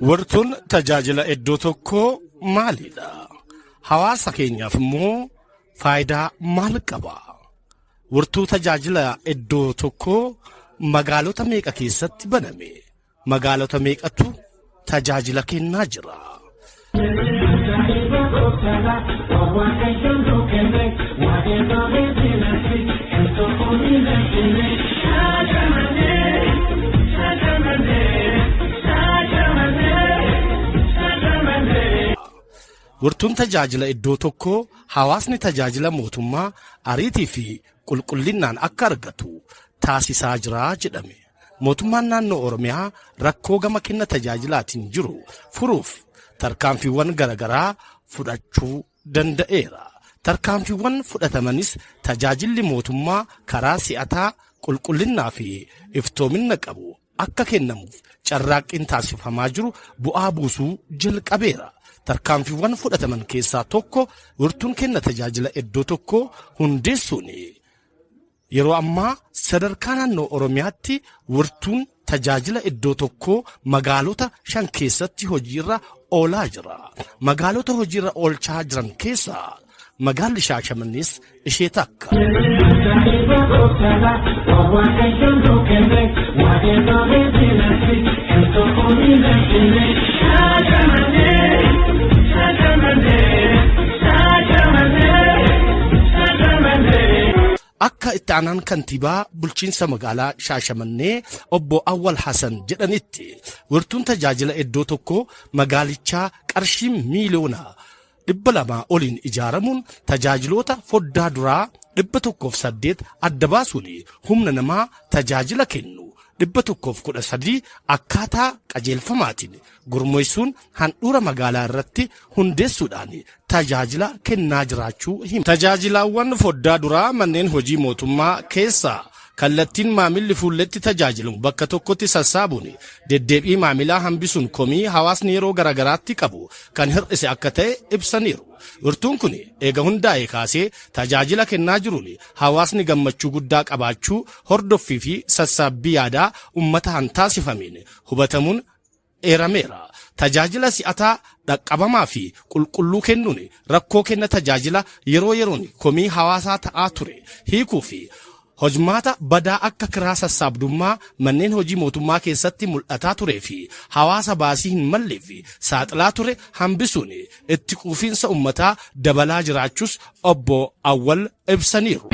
Wirtuun tajaajila iddoo tokkoo maalidha? Hawaasa keenyaaf immoo faayidaa maal qaba? Wirtuu tajaajila iddoo tokkoo magaalota meeqa keessatti baname? Magaalota meeqatu tajaajila kennaa jira? Wirtuun tajaajila iddoo tokkoo hawaasni tajaajila mootummaa ariitii fi qulqullinnaan akka argatu taasisaa jira jedhame. Mootummaan naannoo Oromiyaa rakkoo gama kenna tajaajilaatiin jiru furuuf tarkaanfiiwwan garaagaraa fudhachuu danda'eera. Tarkaanfiiwwan fudhatamanis tajaajilli mootummaa karaa si'ataa qulqullinnaa fi iftoomina qabu akka kennamuuf carraaqqiin taasifamaa jiru bu'aa buusuu jalqabeera. Tarkaanfiiwwan fudhataman keessaa tokko wirtuun kenna tajaajila iddoo tokkoo hundeessuuni. Yeroo ammaa sadarkaa naannoo Oromiyaatti wirtuun tajaajila iddoo tokkoo magaalota 5 keessatti hojiirra oolaa jira. Magaalota hojiirra oolchaa jiran keessaa magaalli Shaashamannees ishee takka. Akka itti aanaan kantiibaa bulchiinsa magaalaa Shaashamannee obbo Awwal Hasan jedhanitti wirtuun tajaajila iddoo tokkoo magaalichaa qarshii miiliyoona 200 oliin ijaaramuun tajaajiloota foddaa duraa 108 adda baasuun humna namaa tajaajila kennu 113 akkaataa qajeelfamaatiin gurmeessuun handhuura magaalaa irratti hundeessuudhaan tajaajila kennaa jiraachuu hima. Tajaajilaawwan foddaa duraa manneen hojii mootummaa keessaa kallattiin maamilli fuulletti tajaajilamu bakka tokkotti sassaabuun deddeebii maamilaa hambisuun komii hawaasni yeroo garaagaraatti qabu kan hir'ise akka ta'e ibsaniiru. Wirtuun kun eega hundaa'ee kaasee tajaajila kennaa jiruun hawaasni gammachuu guddaa qabaachuu hordoffii fi sassaabbii yaadaa ummataan taasifameen hubatamuun eerameera. Tajaajila si'ataa, dhaqqabamaa fi qulqulluu kennuun rakkoo kenna tajaajila yeroo yeroon komii hawaasaa ta'aa ture hiikuu fi hojmaata badaa akka kiraa sassaabdummaa manneen hojii mootummaa keessatti mul'ataa turee fi hawaasa baasii hin malleef saaxilaa ture hambisuun itti quufiinsa ummataa dabalaa jiraachuus obbo Awwal ibsaniiru.